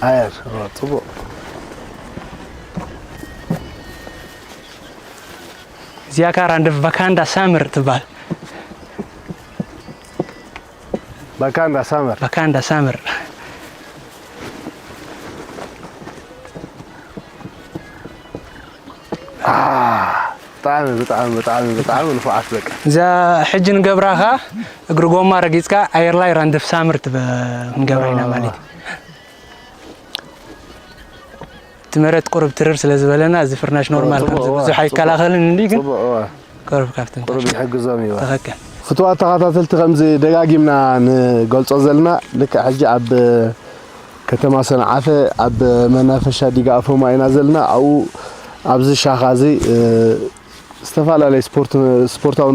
ኣየር፣ ኦ፣ ጽቡቕ። እዚኣ ከዓ ራንደፍ ቫካንዳ ሳምር ትበሃል። ቫካንዳ ሳመር። ቫካንዳ ሳምር። ብጣዕሚ ብጣዕሚ ብጣዕሚ ብጣዕሚ ንፉዓት በቃ። እዛ ሕጂ ንገብራ ከዓ እግሪ ጎማ ረጊፅካ ኣየር ላይ ራንደፍ ሳምር ትበ- ክንገብራ ኢና ማለት እዩ። እቲ መሬት ቁሩብ ትርር ስለ ዝበለና እዚ ፍርናሽ ኖርማል ጽቡቕ፣ ከምዚ እዋ፣ ብዙሕ ጽቡቕ። ኣይከላኸልን እንዲ ግን ጽቡቕ፣ እዋ። ቁሩብ ካብቲ ቁሩብ ይሕግዞም እዩ። ትኽክል። ፍቱዋት ተኸታተልቲ ከምዚ ደጋጊምና ንገልጾ ዘለና ልክዕ ሕጂ ኣብ ከተማ ሰንዓፈ ኣብ መናፈሻ ዲጋ ኣፎማ ኢና ዘለና። ኣብኡ ኣብዚ ሻኻ እዚ እ፣ ዝተፈላለየ ስፖርት ስፖርታዊ